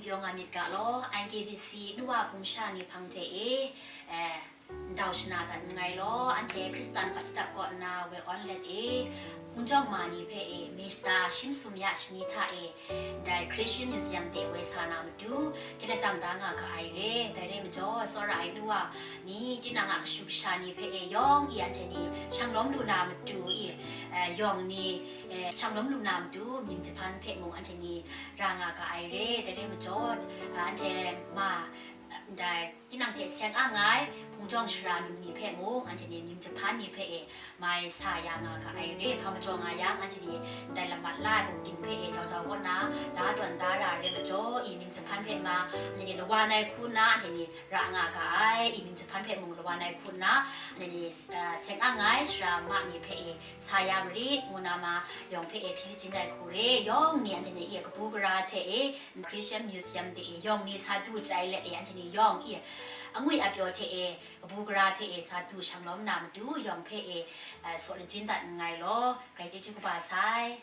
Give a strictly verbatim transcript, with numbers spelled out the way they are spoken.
Pyaw nga myit ga law, I K B C nu wa hpung sha ni hpang hte e, eh, ndau shana dat nngai law, anhte Hkristan hpajdap kaw nna we awn let e, hpung jawng ma ni hpe e, Mista Shin Sum Ya shani hta e, ndai Christian Museum de woi sa na matu, hte lachyang da nga ga ai re. Dai re majaw, tsawra ai nu wa ni, tinang a kashu kasha ni hpe e, yawng i anhte ni shanglawm lu na matu i, eh, yawng ni, eh, shanglawm lu na matu, mying jahpan hpe mung anhte ni ra nga ga ai re. Dai re majaw, ah, anhte ma, ah, ndai tinang hte seng ang ai hpung jawng shara num ni hpe mung, anhte ni mying jahpan ni hpe e mai sa ya nga ga ai re. Hpa majaw nga yang, anhte ni ndai lamat la ai bungkyin hpe e jau jau kaw nna, la tawn da ra ai re majaw, i mying jahpan hpe ma, anhte ni lawan ai hku nna, anhte ni ra nga ga ai, i mying jahpan hpe mung lawan ai hku nna, anhte ni, ah, seng ang ai shara ma ni hpe e sa ya marit, ngu na ma yawng hpe e hpyi jin ai hku re. Yawng ni anhte ni i kabu gara hte e, Christian Museum de e, yawng ni sa du chyai let e, anhte ni yawng i angwi apyaw hte e, kabu gara hte e sa du shanglawm na matu, yawng hpe e, eh, saw lajin dat nngai law, grai chyeju kaba sai.